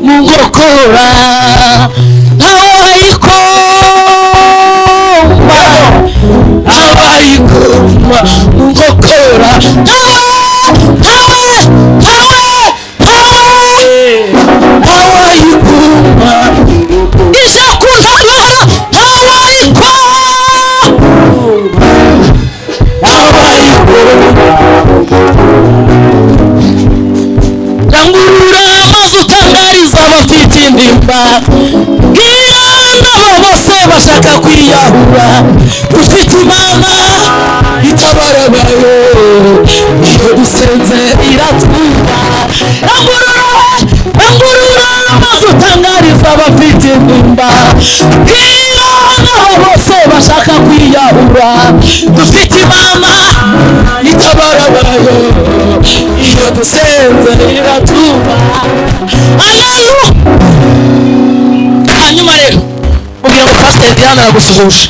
mu nkokora, ntawayikoma, ntawayikoma mu nkokora, ntawe, ntawe, ntawe, ntawayikoma ije kuntabara, ntawayikoma, ntawayikoma. Rangurura maze utangariza abafite intimba, bwira n'abo bose bashaka kwiyahura, ufite Imana itabara abayo, iyo dusenze iratwumva. Rangurura, rangurura maze utangariza abafite intimba, bwira n'abo bose bashaka kwiyahura, dufite Imana itabara abayo, iyo dusenze iratwumva. Haleluya. Hanyuma rero mubwira ngo Pasiteri Diane aragusuhuje,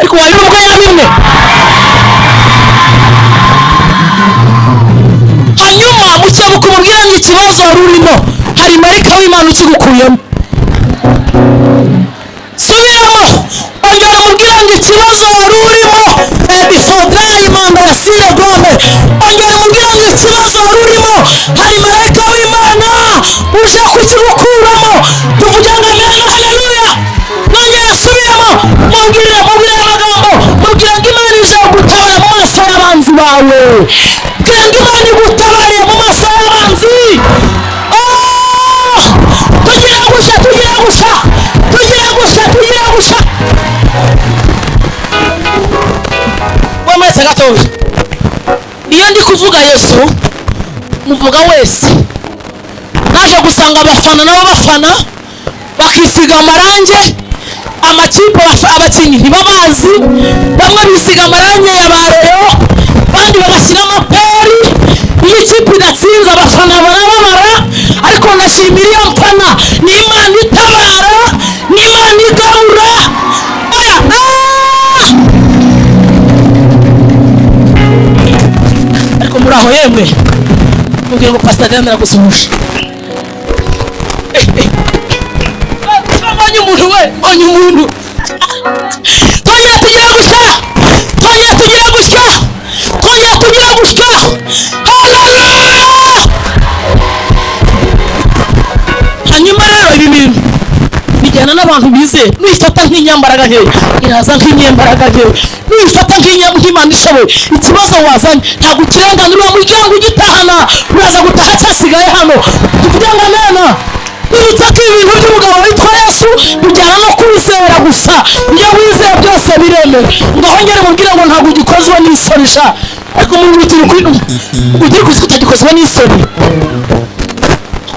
ariko wari nubwo yabimwe. Hanyuma mukebuka umubwira ngo ikibazo wari urimo hari marayika w'Imana ukigukuyemo. Subiramo, ongera umubwira ngo ikibazo wari urimo edifodra imana yasire gome. Ongera umubwira ngo ikibazo wari urimo hari marayika w'Imana uje kukigukuramo. Tuvuge ngo amena, haleluya. Nongera subiramo, mubwire, mubwire amagambo, mubwire ngo Imana ije gutabara mu maso y'abanzi bawe, mubwire ngo Imana igutabariye mu maso y'abanzi. Oh! Tugiye gushya, tugiye gushya, tugiye gushya, tugiye gushya. Wemetse gatoya, iyo ndi kuvuga Yesu muvuga wese, naje gusanga abafana nabo bafana bakisiga amarange, amakipe abakinnyi ntibabazi, bamwe bisiga amarange ya ba Rayon, abandi bagashyira amaperi. Iyo ikipe idatsinze abafana barababara, ariko ndashimira iyo mfana, ni Imana itabara, ni Imana igarura. Oya, ah! Ariko muri aho yemwe, mubwire ngo Pastor Diane aragusuhuje. Mbonye umuntu we, mbonye umuntu. Twongera tugira gutya, twongera tugira gutya, twongera tugira gutya. Haleluya. Hanyuma rero ibi bintu bijyana n'abantu bizeye. Nuyifata nk'inyambaraga nkeya iraza nk'inyembaraga nkeya, nuyifata nk'Imana ishoboye, ikibazo wazanye ntabwo ukirenganura muryango ugitahana, uraza gutaha cyasigaye hano. Tuvuge ngo amena. Nibutsa ko ibintu by'umugabo witwa Yesu bijyana no kwizera gusa, iyo wizeye byose biremera. Ngaho ngere mubwire ngo ntabwo ugikozwe n'isoni sha, ariko umuntu utiri kuri utiri kuzi utagikozwe n'isoni,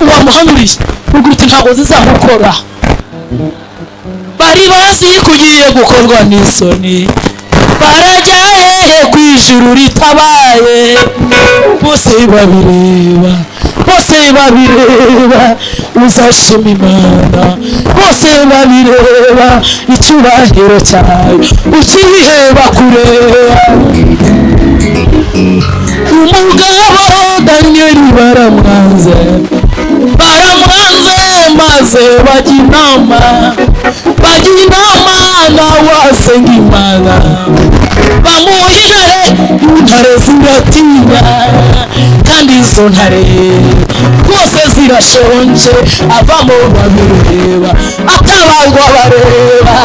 wamuhanuriye ubwo uti ntabwo zizagukora. Bari bazi ko ugiye gukorwa n'isoni, barajya hehe ku ijuru ritabaye, bose babireba, bose babireba, uzashima Imana, bose babireba icyubahiro cyayo, ukiheba kureba. Umugabo Daniyeli baramwanze, baramwanze maze bajya inama, bajya inama nawe asenga Imana, bamuha intare, intare ziratinya, kandi izo ntare rwose zirashonje, avamo babireba, atabarwa bareba.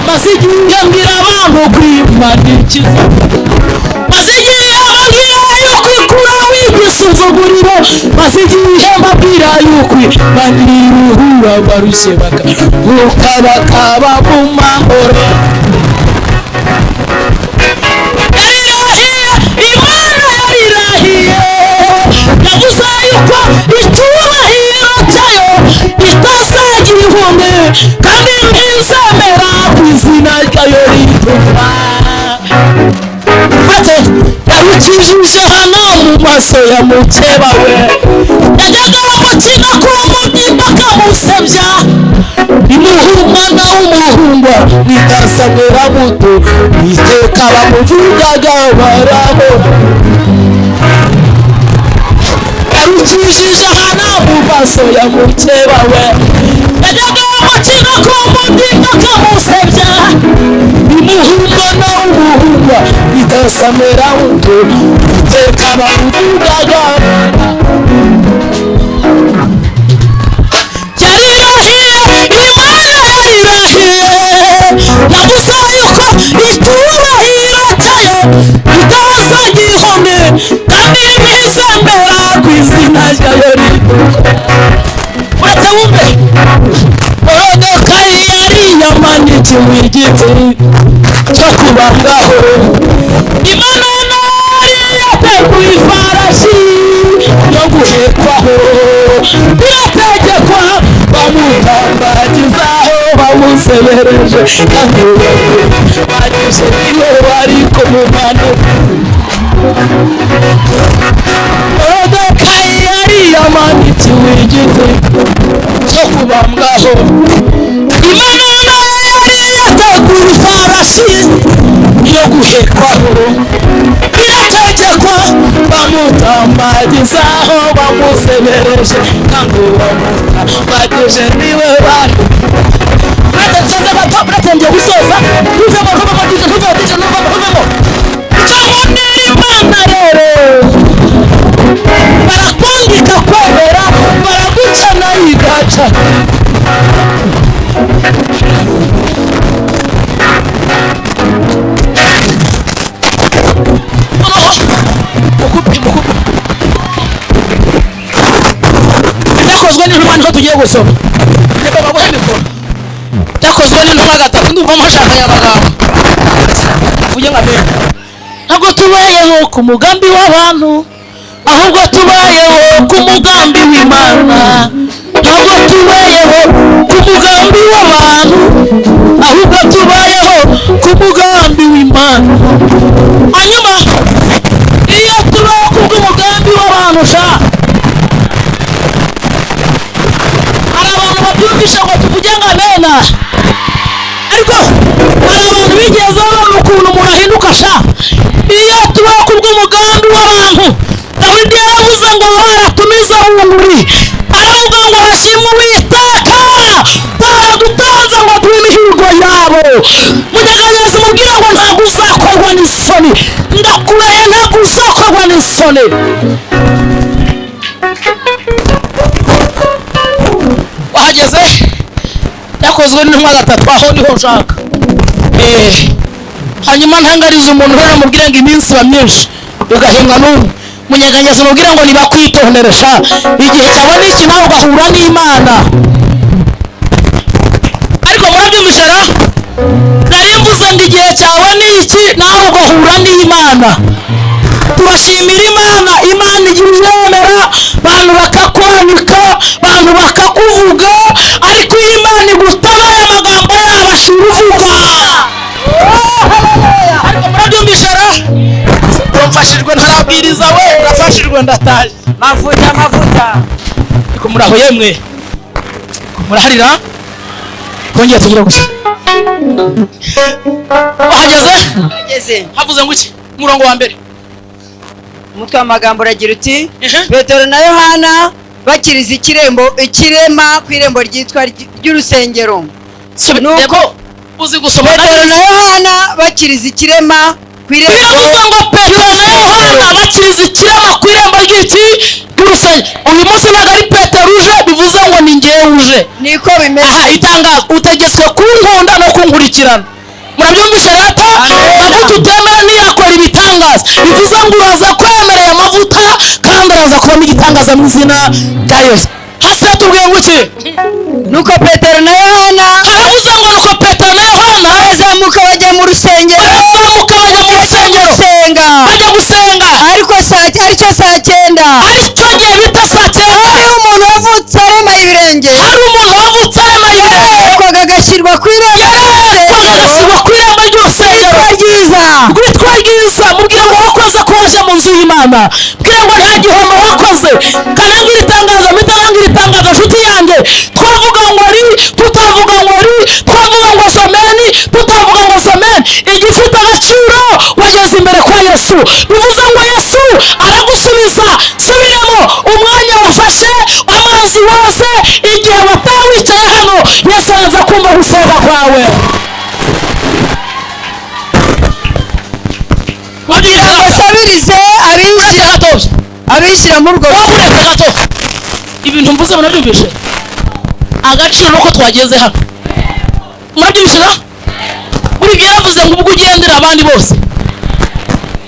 Maze igihe mbwira abantu kwimana ikiza, maze igihe mbabwira yuko ikuraho igisuzuguriro, maze igihe mbabwira yuko Imana iruhura abarushye bakaruhuka bakaba mu mahoro. Yarirahiye, Imana yarirahiye, yavuze yuko icyubahiro cyayo itazagira ihumbi, kandi ntizemera ku izina ryayo ritukwa. Yarukijije hano mu maso ya mukeba we, yajyaga amukina ku mubyimba akamusebya, imuha umwana w'umuhungu mwitasamira muto, iteka bamuvugaga barabo. Yarukijije hano maso ya mukeba we. Yajyaga amuciga ku mutima akamusebya, imuhumba nawe umuhumba itasamera uto iteka bamuvugaga. Yarirahiye, Imana yarirahiye, yavuze yuko icyubahiro cyayo kitaza gihome, kandi ntizemera ku izina ryayo ritukwa. Uretse wumve, Moridekayi yari yamanikiwe igiti cyo kubambwaho, Imana nayo yateguye ifarashi yo guhekwaho, birategekwa bamutambagizaho bamusebereje, kandi bagije niwe wari kumumanuka. Moridekayi yari yamanikiwe igiti cyo kubambwaho, Imana nayo yari yateguye ifarashi yo guhekwaho, birategekwa bamutambagizaho bamusebereje, kandi bamutambagije niwe bari. Uretse gato, uretse ngiye gusoza, ntuvemo, ntuvemo, ntuvemo, ntuvemo, ntuvemo. Icyo nkundira Imana rero, barakwandika kwemera, baraguca nayo igaca. Byakozwe n'intumwa niho tugiye gusoma. Reka baguhe mikoro. Byakozwe n'intumwa gatatu, ndumva mushakanye amagambo. Ujye nka mbere. Ntabwo tubayeho ku mugambi w'abantu, ahubwo tubayeho ku mugambi w'Imana. Ntabwo tubayeho ku mugambi w'abantu, ahubwo tubayeho ku mugambi w'Imana. Hanyuma iyo tubaho ku bw'umugambi w'abantu sha, hari abantu babyumvisha ngo tuvuge ngo amena, ariko hari abantu bigeze babona ukuntu umuntu ahinduka sha. Iyo tubaho ku bw'umugambi w'abantu, Dawidi yaravuze ngo baratumiza bunguri, aravuga ngo hashimwe Uwiteka baradutanze ngo tube imihigo yabo. Munyeganyezi mubwire ngo ntabwo uzakorwa n'isoni, ndakurahiye ntabwo uzakorwa n'isoni. Wahageze? Yakozwe n'intumwa gatatu, aho niho nshaka. Hanyuma ntangariza umuntu rero mubwire ngo iminsi iba myinshi ugahembwa n'umwe. Munyeganyezi mubwire ngo nibakwitonderesha igihe cyawe n'iki nawe ugahura n'Imana. Ariko murabyumvisha ra? Nari mvuze ngo igihe cyawe n'iki nawe ugahura n'Imana. Turashimira Imana, Imana igira ibyemera, abantu bakakwanika, abantu bakakuvuga, ariko iyo Imana igutabaye amagambo yabo ashira uvuga. Ariko murabyumvisha ra? Mfashijwe ntarabwiriza we, urafashijwe ndataje. Mavuta mavuta. Ariko muraho yemwe, muraharira kongera tugira gusa. Wahageze? Ageze. Havuze ngo iki? Umurongo wa mbere. Umutwe w'amagambo uragira uti Petero na Yohana bakiriza ikirema ku irembo ryitwa ry'urusengero. Nuko uzi gusoma. Petero na Yohana bakiriza ikirema ku irembo. Biravuze ngo Petero na Yohana bakiriza ikirema ku irembo ry'iki ry'urusengero. Uyu munsi ntabwo ari Petero uje, bivuze ngo ni njyewe uje. Niko bimeze. Aha itangazo, utegetswe kunkunda no kunkurikirana. Murabyumvishe rata? Amavuta utemera ntiyakora ibitangaza, bivuze ngo uraza kwemerera amavuta kandi araza kubamo igitangaza mu izina rya Yesu. Hasi yatubwiye ngo iki? Nuko Petero na Yohana, haravuze ngo nuko Petero na Yohana barazamuka bajya mu rusengero, barazamuka bajya mu rusengero gusenga, bajya gusenga, ariko aricyo saa cyenda, aricyo gihe bita saa cyenda, hari umuntu wavutse aremaye ibirenge, hari umuntu wavutse aremaye ibirenge, yerekwaga agashyirwa ku irembo, agashyirwa ku irembo ry'urusengero ryiza, rwitwa ryiza. Mubwira ngo wakoze ko waje mu nzu y'Imana, mubwira ngo nta gihombo wakoze. Kanangira itangazo, mitarangira itangazo, nshuti yanjye, twavuga ngo ri, tutavuga ngo ri, twavuga ngo someni, tutavuga ngo someni, igifite agaciro wageze imbere kwa Yesu. Bivuze ngo Yesu aragusubiza. Subiramo umwanya wafashe, amazi Ukwezi wose igihe wataha wicaye hano, Yesu araza kumva gusenga kwawe. Kugira ngo asabirize abinjira muri urwo rusengero. Ibintu mvuze murabyumvise? Agaciro nuko twageze hano murabyumvise? Muri ibyo yaravuze ngo ubwo ugendera abandi bose,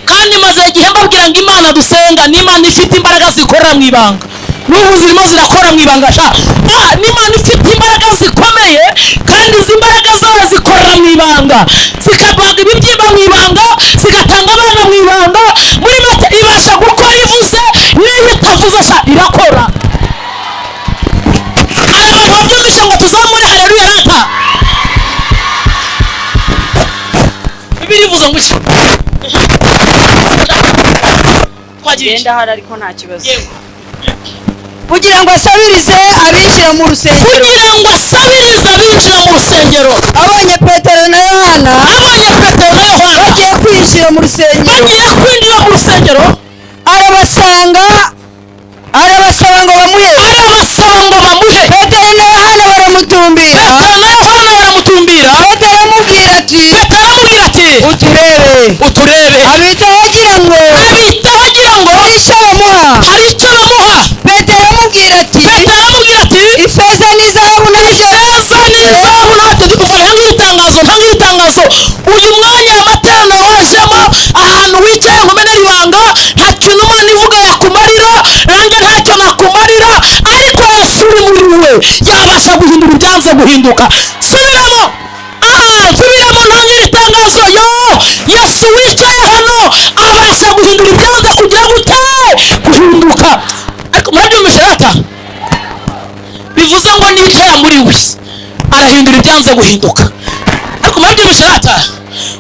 kandi maze igihe mbabwira ngo Imana dusenga ni Imana ifite imbaraga zikorera mu ibanga. N'ubu zirimo zirakora mu ibanga sha. Ni Imana ifite imbaraga zikomeye, kandi izi mbaraga zayo zikorera mu ibanga, zikabaga ibibyimba mu ibanga, zigatanga abana mu ibanga. Muri make ibasha gukora ivuze n'iyo itavuze sha irakora. Abantu babyumvise ngo tuzamure haleluya rata. Bibiliya ivuze ngo iki? Genda hari ariko nta kibazo. Kugira ngo asabirize abinjira mu rusengero. Kugira ngo asabirize abinjira mu rusengero. Abonye Petero na Yohana. Abonye Petero na Yohana bagiye kwinjira mu rusengero. Bagiye kwinjira mu rusengero. Arabasanga, arabasaba ngo bamuhe. Arabasaba ngo bamuhe. Petero na Yohana baramutumbira. Petero na Yohana baramutumbira. Petero aramubwira ati, Petero aramubwira ati, uturebe. Uturebe. Abitaho agira ngo, abitaho agira ngo hari icyo bamuha. Hari icyo bamuha. Petero aramubwira ati, Petero aramubwira ati, ifeza n'izahabu ntacyo, ifeza n'izahabu ntacyo. Umva ntanga itangazo, ntanga itangazo. Uyu mwanya amateraniro wajemo, ahantu wicaye ngo umenere ibanga, nta kintu Imana ivuga yakumarira, nanjye ntacyo nakumarira, ariko Yesu uri muri wowe yabasha guhindura ibyanze guhinduka. Subiramo, subiramo, ntanga itangazo. Yo, Yesu wicaye hano abasha guhindura ibyanze kugira gute? Guhinduka. Ariko murabyumvise rata? Bivuze ngo nicara muri we arahindura ibyanze guhinduka. Ariko murabyumvise rata?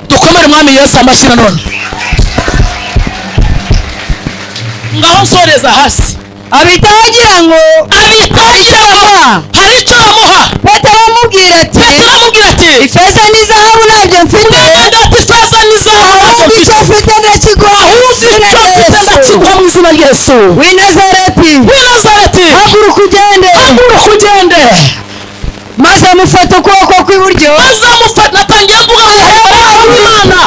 Dukomere Umwami Yesu amashyi nanone. Ngaho nsoreza hasi. Abitaho agira ngo, abitaho agira ngo hari icyo bamuha. Petero aramubwira ati, Petero aramubwira ati, ifeza n'izahabu ntabyo mfite, ati ifeza n'izahabu ntabyo ahubwo icyo mfite, mfite ndakiguha, ahubwo icyo mfite ndakiguha mu izina rya Yesu w'i Nazareti. W'i Nazareti. Haguruka ugende. Haguruka ugende. Maze amufata ukuboko kw'iburyo. Maze amufata. Natangiye mvuga ngo hari Imana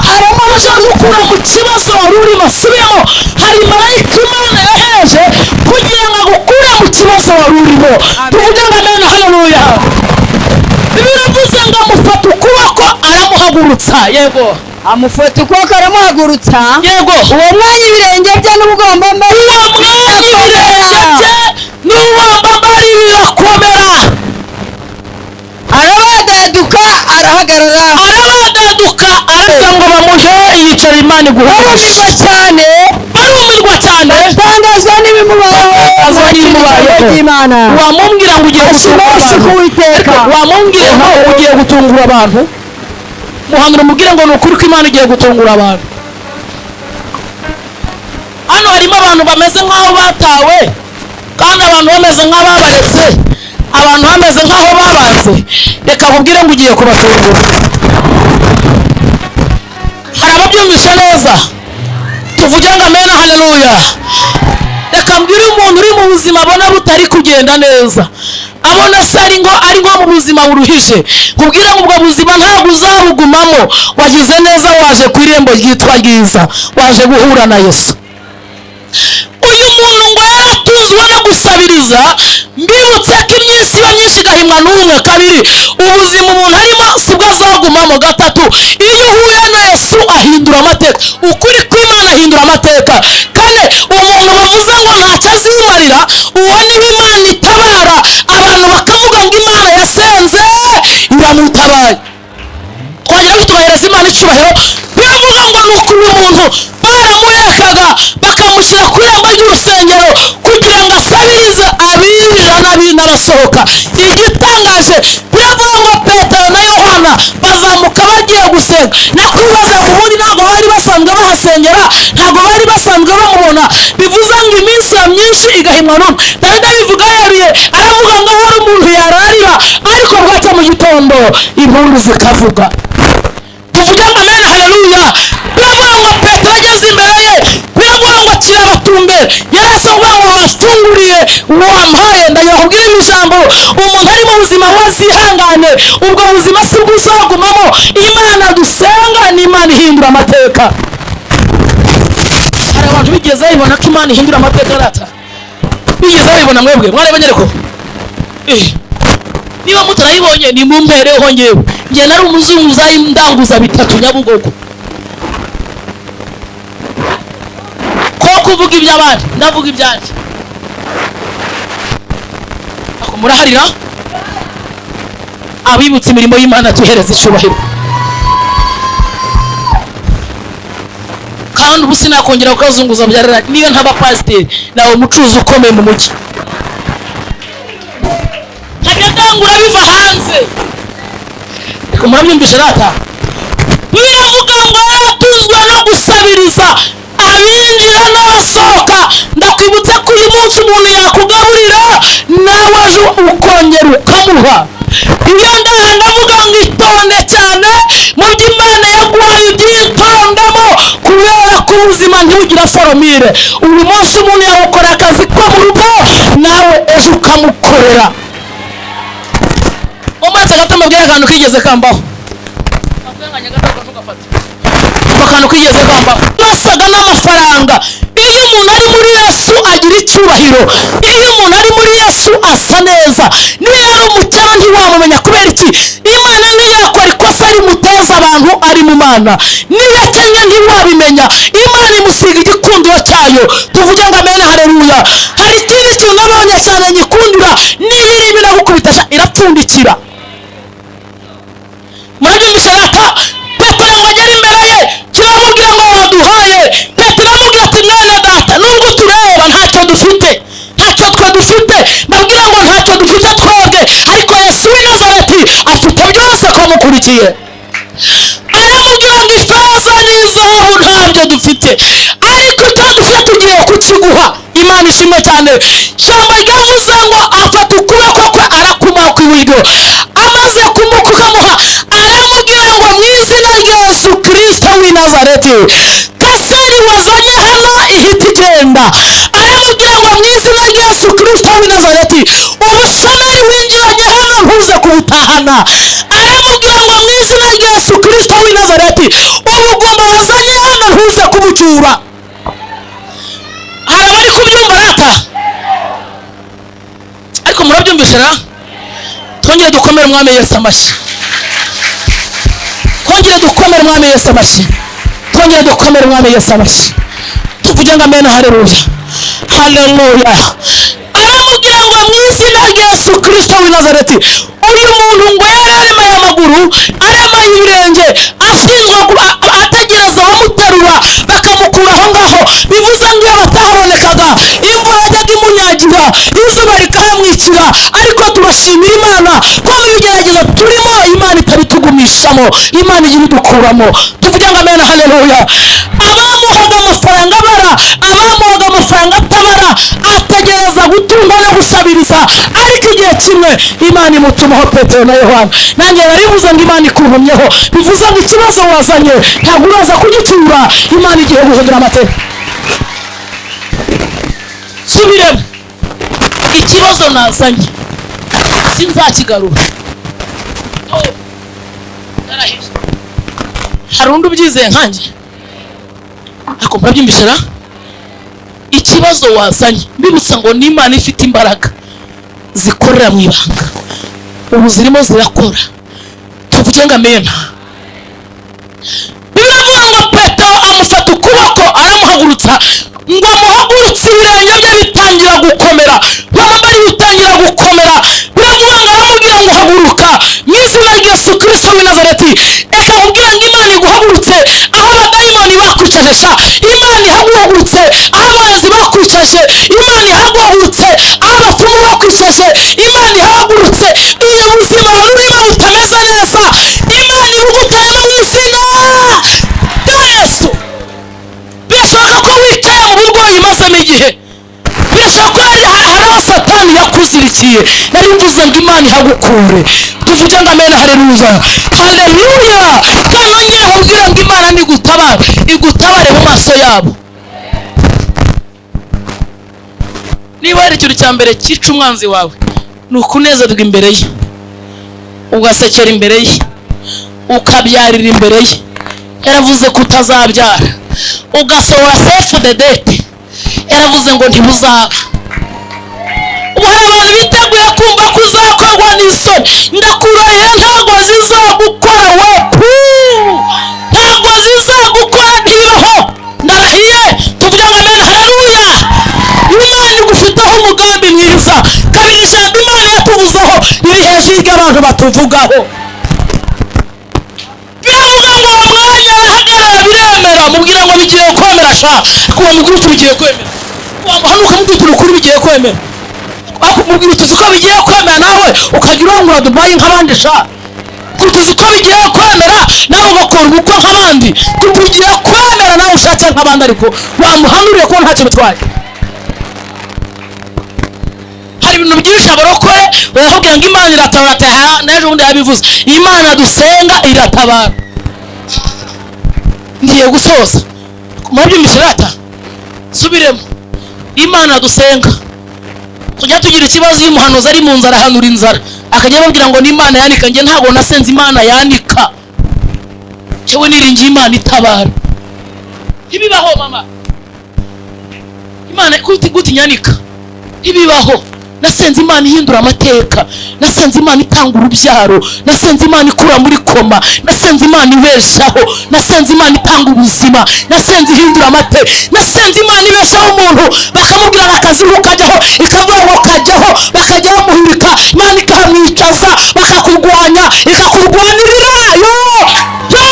aje gukura mu kibazo wari urimo. Subiramo, hari marayika Imana yohereje kugira ngo agukure mu kibazo wari urimo. Tuvuge ngo amen, haleluya. Biravuze ngo amufata ukuboko aramuhagurutsa. Yego. Amufata ukuboko aramuhagurutsa. Yego. Uwo mwanya ibirenge bye n'ubugombambari, uwo mwanya ibirenge bye n'ubugombambari birakomera. Arabadaduka arahagarara. Arabadaduka araza ngo bamuhe yicara. Imana iguha. Barumirwa cyane. Barumirwa cyane. Batangazwa n'ibimubayeho. Batangazwa n'ibimubayeho. Imana. Wamubwira ngo ugiye gutungura abantu. Uwiteka. Wamubwira ngo ugiye gutungura abantu. Muhanura umubwire ngo ni ukuri ko Imana igiye gutungura abantu. Hano harimo abantu bameze nk'aho batawe, kandi abantu bameze nk'ababaretse, abantu bameze nk'aho babanze. Reka nkubwire ngo ugiye kubatungura. Hari ababyumvise neza? Tuvuge ngo amen, haleluya. Reka mbwire umuntu uri mu buzima abona butari kugenda neza, abona se ari ngo ari nko mu buzima buruhije, nkubwire ngo ubwo buzima ntabwo uzabugumamo. Wagize neza, waje ku irembo ryitwa ryiza, waje guhura na Yesu. Uyu muntu ngo yaratunzwe no gusabiriza. Mbibutse ko iminsi iba myinshi igahimwa n'umwe. Kabiri, ubuzima umuntu arimo sibwo azagumamo. Gatatu, iyo uhuye na Yesu ahindura amateka. Ukuri kw'Imana ahindura amateka. Kane, umuntu bavuze ngo ntacyo azimarira, uwo niwe Imana itabara. Abantu bakavuga ngo Imana yasenze iramutabaye. Twongera ngo tubahereze Imana icyubahiro. Biravuga ngo ni uko uyu muntu baramuhekaga bakamushyira ku irembo ry'urusengero kugira ngo asabirize abinjira n'abasohoka. Igitangaje, biravuga ngo Petero na Yohana bazamuka bagiye gusenga. Nakwibaza ngo ubundi ntabwo bari basanzwe bahasengera, ntabwo bari basanzwe bamubona. Bivuze ngo iminsi ya myinshi igahimwa n'umwe. Dawidi abivuga yeruye, aravuga ngo hari umuntu yararira, ariko bwacya mu gitondo impundu zikavuga. Tuvuge ngo amen, haleluya. Biravuga ngo Petero ageze imbere ye, biravuga ngo kirabatumbera. Yarasa kuvuga ngo wafunguriye wampaye. Ndagira kubwira Jambo umuntu ari mu buzima wazihangane, ubwo buzima si bwo uzagumamo. Imana dusenga ni Imana ihindura amateka. Hari abantu bigeze babibona ko Imana ihindura amateka? Rata, bigeze babibona mwebwe? Mwareba ko niba mutarayibonye, ni mumpereho. Ngewe njye nari umuzunguzayi, ndanguza bitatu Nyabugogo. Ko kuvuga iby'abandi, ndavuga ibyanjye. Ako muraharira abibutse imirimo y'Imana, tuhereza icyubahiro. Kandi ubu sinakongera kukazunguza, byarara. Niyo ntaba pasiteri, nawe umucuruzi ukomeye mu mujyi, nkajya ndangura biva hanze. Ariko murabyumvishe rata? Biravuga ngo yaratunzwe no gusabiriza abinjira n'abasohoka. Ndakwibutsa ko uyu munsi umuntu yakugaburira, nawe ejo ukongera ukamuha. Iyo ndaha ndavuga ngo itonde cyane mu byo Imana yaguhaye, ubyitondemo, kubera ko ubuzima ntibugira formule. Uyu munsi umuntu yawukora akazi ko mu rugo, nawe ejo ukamukorera. Umaze gato mbabwire akantu kigeze kambaho. Ako kantu kigeze kambaho nasaga n'amafaranga. Iyo umuntu ari muri Yesu agira icyubahiro, iyo umuntu ari muri Yesu asa neza. Niyo yari umukene ntiwamumenya. Kubera iki? Imana ntiyakora ikosa rimuteza abantu ari mu Mana. Niyo akennye ntiwabimenya, Imana imusiga igikundiro cyayo. Tuvuge ngo amena, haleluya. Hari ikindi kintu nabonye cyane nyikundira: niyo irimo iragukubita, irapfundikira. Murabyumvise rata? Petero ngo agere imbere ye, kiramubwira ngo waduhaye. Petero aramubwira ati: "Mwene data, nubwo tureba ntacyo dufite, ntacyo twe dufite." Mbabwira ngo ntacyo dufite twebwe, ariko Yesu w'i Nazareti afite byose ko mukurikiye. Aramubwira ngo ifeza n'izahabu ntabyo dufite, ariko icyo dufite tugiye kukiguha. Imana ishimwe cyane. Ijambo ryavuze ngo afata ukuboko kwe arakumuha kw'iburyo. Amaze kumukukamuha, aramubwira ngo: "Mu izina rya Yesu Kirisito w'i Nazareti, kanseri wazanye hano ihita igenda." Aramubwira ngo: "Mu izina rya Yesu Kirisito w'i Nazareti, ubushomeri winjiranye hano ntuze kubutahana." Aramubwira ngo: "Mu izina rya Yesu Kirisito w'i Nazareti, ubugumba wazanye hano ntuze kubucyura." Hari abari kubyumva rata? Ariko murabyumvishe ra? Twongere dukomere Umwami Yesu amashyi, twongere dukomere Umwami Yesu amashyi, twongere dukomere Umwami Yesu amashyi. Tuvuge ngo amena, haleluya, haleluya. Aramubwira ngo: "Mu izina rya Yesu Kirisito w'i Nazareti." Uyu muntu ngo yari aremaye amaguru, aremaye ibirenge, ashinzwe ategereza abamuterura bakamukura aho ngaho. Bivuze ngo iyo batahabonekaga, imvura yajyaga imunyagira, izuba rikahamwicira. Ariko turashimira Imana ko mu bigeragezo turimo Imana itabitugumishamo, Imana ijya ibidukuramo. Tuvuge ngo amena, haleluya. Abamuhaga amafaranga abara, abamuhaga amafaranga atabara, ategereza gutungwa no gusabiriza. Ariko igihe kimwe Imana imutumaho Petero na Yohana. Nanjye narivuze ngo Imana ikuntumyeho, bivuze ngo ikibazo wazanye ntabwo uraza kugicyura, Imana igiye guhindura amateka. Subiremo: ikibazo nazanye sinzakigarura. Oh, ndarahije. Hari undi ubyizeye nkanjye? Ariko murabyumvise ra? Ikibazo wazanye, mbibutsa ngo ni Imana ifite imbaraga zikorera mu ibanga, ubu zirimo zirakora. Tuvuge ngo amena. Biravuga ngo Petero amufata ukuboko aramuhagurutsa. Ngo amuhagurutse, ibirenge bye bitangira gukomera, bamubari bitangira gukomera. Biravuga ngo aramubwira ngo: "Haguruka mu izina rya Yesu Kirisito w'i Nazareti." Reka nkubwire ngo Imana iguhagurutse aho abadayimoni bakwicaje sha, Imana ihaguhagurutse aho abarozi bakwicaje, Imana ihaguhagurutse aho abapfumu bakwicaje, Imana ihagurutse iyo buzima wari urimo butameze neza, Imana ibugutayemo mu izina rya Yesu. Birashoboka ko wicaye mu burwayi umazemo igihe, birashoboka ko hari aho Satani yakuzirikiye. Nari mvuze ngo Imana ihagukure. Tuvuge ngo amena, haleluya, haleluya. Kandi nongere nkubwire ngo Imana nigutabara, igutabare mu maso yabo. Niba hari ikintu cya mbere cyica umwanzi wawe, Ni ukunezerwa imbere ye, ugasekera imbere ye, ukabyarira imbere ye. Yaravuze ko utazabyara, ugasohora save the date. Yaravuze ngo ntibuzaba. Ubu hari abantu biteguye kumva ko uzakorwa n'isoni. Ndakurahiye, ntabwo zizagukora we pu, ntabwo zizagukora, ntibibaho, ndarahiye. Tuvuge ngo amen, haleluya. Imana igufiteho umugambi mwiza. Kabiri, ijambo Imana yatuvuzeho riri hejuru y'abantu batuvugaho. Biravuga ngo uwo mwanya arahagarara, biremera. Mubwira ngo bigiye kwemera sha. Kuba mubwira uti bigiye kwemera, hano ukamubwira uti ukuri bigiye kwemera, mubwira uti ko bigiye kwemera, nawe ukajya urangura Dubayi nk'abandi sha. Uzi ko bigiye kwemera, nawe ugakora ubukwe nk'abandi. Tugiye kwemera, nawe ushatse nk'abandi, ariko wamuhanuriye ko ntacyo bitwaye. Hari ibintu byinshi abarokore barakubwira ngo Imana iratabara, ati aha n'ejo bundi yabivuze. Imana dusenga iratabara. Ngiye gusoza, murabyumvise rata? Subiremo: Imana dusenga. Tujya tugira ikibazo iyo umuhanuzi ari mu nzara, ahanura inzara, akajya ababwira ngo ni Imana yanika. Njye ntabwo nasenze Imana yanika, yewe niringiye Imana itabara. Ntibibaho mama, Imana gute gute inyanika? Ntibibaho. Nasenze Imana ihindura amateka, nasenze Imana itanga urubyaro, nasenze Imana ikura muri koma, nasenze Imana ibeshaho, nasenze Imana itanga ubuzima, nasenze ihindura amateka, nasenze Imana ibeshaho umuntu. Bakamubwira ngo akazi ntukajyaho, ikavuga ngo kajyaho, bakajya bamuhirika, Imana ikahamwicaza, bakakurwanya, ikakurwanirira. Yo yo,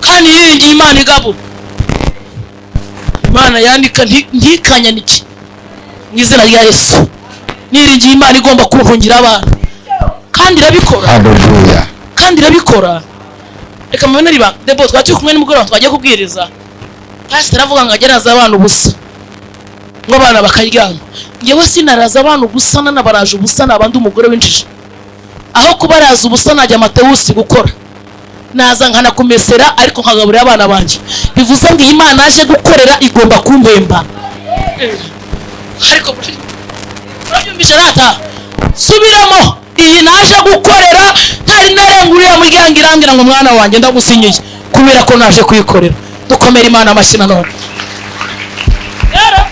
kandi yiringiye Imana igabura. Imana yandika ntikanyanike mu izina rya Yesu. Niringiye Imana igomba kuntungira abana, kandi irabikora. Haleluya. Kandi irabikora. Reka mubone riba debo. Twari turi kumwe nimugoroba, twagiye kubwiriza, pasiteri avuga ngo ageraza abana ubusa, ngo abana bakaryama. Njyewe sinaraza abana ubusa, nanabaraje ubusa nabandi umugore w'injiji. Aho kubaraza ubusa najya Amatewusi gukora, naza nkanakumesera, ariko nkagaburira abana banjye. Bivuze ngo iyi Imana aje gukorera igomba kumpemba. Ariko urabyumvise rata? Subiramo: iyi naje gukorera, ntari narenga uriya muryango, irambwira ngo mwana wanjye, ndagusinyiye kubera ko naje kuyikorera. Dukomere Imana amashyi nanone. Rero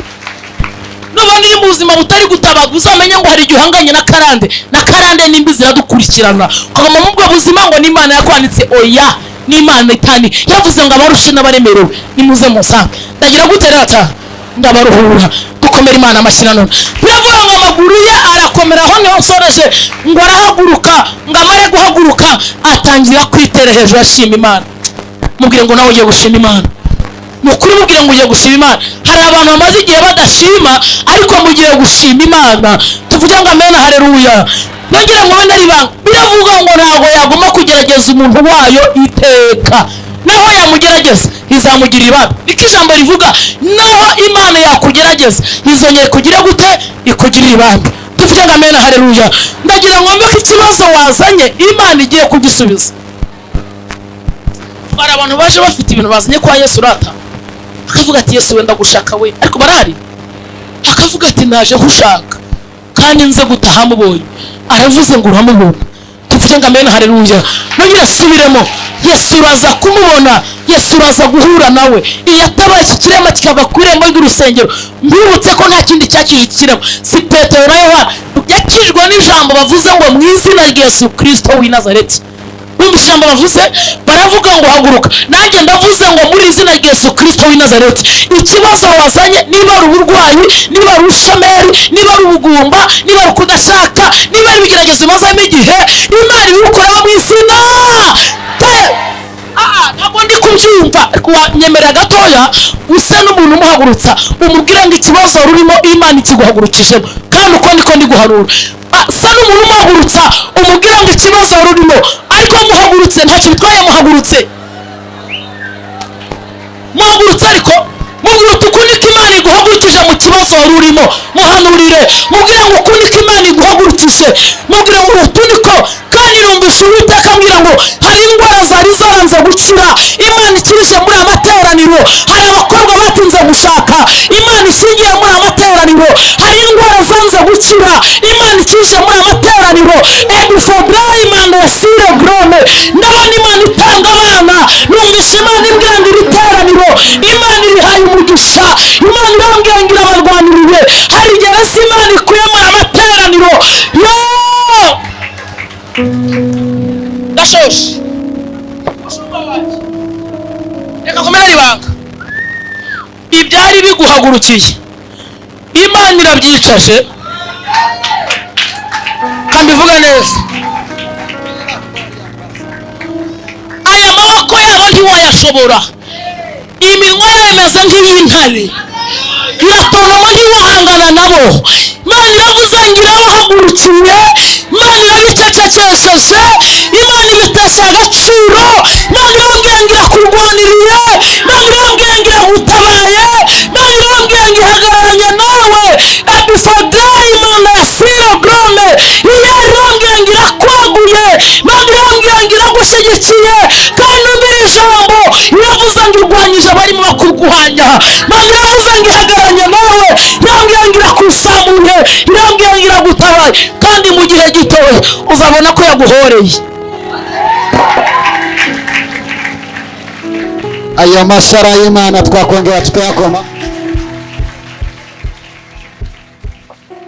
nubona uri mu buzima butari gutabaga, uzamenye ngo hari igihe uhanganye na karande, na karande nimbi ziradukurikirana, ukaguma muri ubwo buzima ngo n'Imana yakwanditse. Oya, n'Imana itani yavuze ngo abarushe n'abaremerewe nimuze musange, ndagira gute rata? Ndabaruhura. Dukomere Imana amashyi nanone. Biravuga ngo amaguru ye arakomera. Aho niho nsoreje. Ngo arahaguruka, ngo amare guhaguruka atangira kwitera hejuru ashima Imana. Mubwire ngo nawe ugiye gushima Imana. Ni ukuri, mubwire ngo ugiye gushima Imana. Hari abantu bamaze igihe badashima, ariko mugiye gushima Imana. Tuvuge ngo amena, haleluya. Nongere ngo mbe ibanga. Biravuga ngo ntabwo yaguma kugerageza umuntu wayo iteka, naho yamugerageza izamugira ibanga. Niko ijambo rivuga: naho Imana yakugerageza, izongera kugira gute? Ikugirira ibanga. Tuvuge ngo amena, haleluya. Ndagira ngo mbe ko ikibazo wazanye Imana igiye kugisubiza. Hari abantu baje bafite ibintu bazanye kwa Yesu rata, akavuga ati Yesu wenda gushaka we, ariko barahari, akavuga ati naje nkushaka kandi nze gutaha mubonye. Aravuze ngo uramubona. Tuvuge ngo amen, haleluya. Nongere asubiremo: Yesu uraza kumubona, Yesu uraza guhura nawe. Iyo atabaye iki kirema kikava ku irembo ry'urusengero, mbibutse ko nta kindi cyakije iki kirema, si Petero na Yohana, yakijwe n'ijambo bavuze ngo mu izina rya Yesu Kirisito w'i Nazareti. Bumva ijambo bavuze, baravuga ngo haguruka. Nanjye ndavuze ngo muri izina rya Yesu Kirisito w'i Nazareti, ikibazo wazanye, niba ari uburwayi, niba ari ubushomeri, niba ari ubugumba, niba ari ukudashaka, niba ari ibigeragezo bimazemo igihe, Imana ibigukoraho mu izina. Ntabwo ndi kubyumva. Wanyemerera gatoya usa n'umuntu umuhagurutsa, umubwira ngo ikibazo wari urimo Imana ikiguhagurukijemo, kandi uko niko ndi guhanura. Sa n'umuntu umuhagurutsa, umubwira ngo ikibazo wari urimo, ariko muhagurutse ntacyo bitwaye, muhagurutse, muhagurutse, ariko mubwira uti uku niko Imana iguhagurukije mu kibazo wari urimo. Muhanurire, mubwire ngo uku niko Imana iguhagurukije, mubwire ngo utu niko. Kandi numvise Uwiteka ambwira ngo hari indwara zari zaranze gukira, Imana ikirije muri aya materaniro. Hari abakobwa batinze gushaka, Imana ishingiye muri aya. Materaniro hari indwara zanze gukira, Imana ikije muri aya materaniro. Edufodayimanda yasire gorome. Ndabona Imana itanga abana. Numvise Imana imbwira ngo iri teraniro Imana irihaye umugisha. Imana irambwira ngo irabarwaniriye. Hari igihe se Imana ikuye muri aya materaniro yo. Ndashoshe, mushumba wanjye, reka nkomerere ibanga. Ibyari biguhagurukiye Imana irabyicaje. Kandi ivuga neza, aya maboko yabo ntiwayashobora, iminwa yabo imeze nk'iy'intare, iratontoma, ntiwahangana nabo. Imana iravuze ngo irabahagurukiye. Imana irabicecekesheje, Imana ibitesha agaciro. Imana irambwira ngo irakurwaniriye. Imana irambwira ngo iragutabaye. Imana irambwira ngo ihagararanye nawe. Ebifodra, Imana ya sirogrome iyo irambwira ngo irakwaguye. Imana irambwira ngo iragushyigikiye. Kandi umvira ijambo, iravuze ngo irwanyije abarimo bakurwanya. Imana iravuze ngo ihagararanye nawe. Irambwira ngo irakuzamuye. Irambwira ngo iragutabaye. Kandi mu gihe gitoya uzabona ko yaguhoreye. Ayo masara y'Imana twakongera tukayakoma.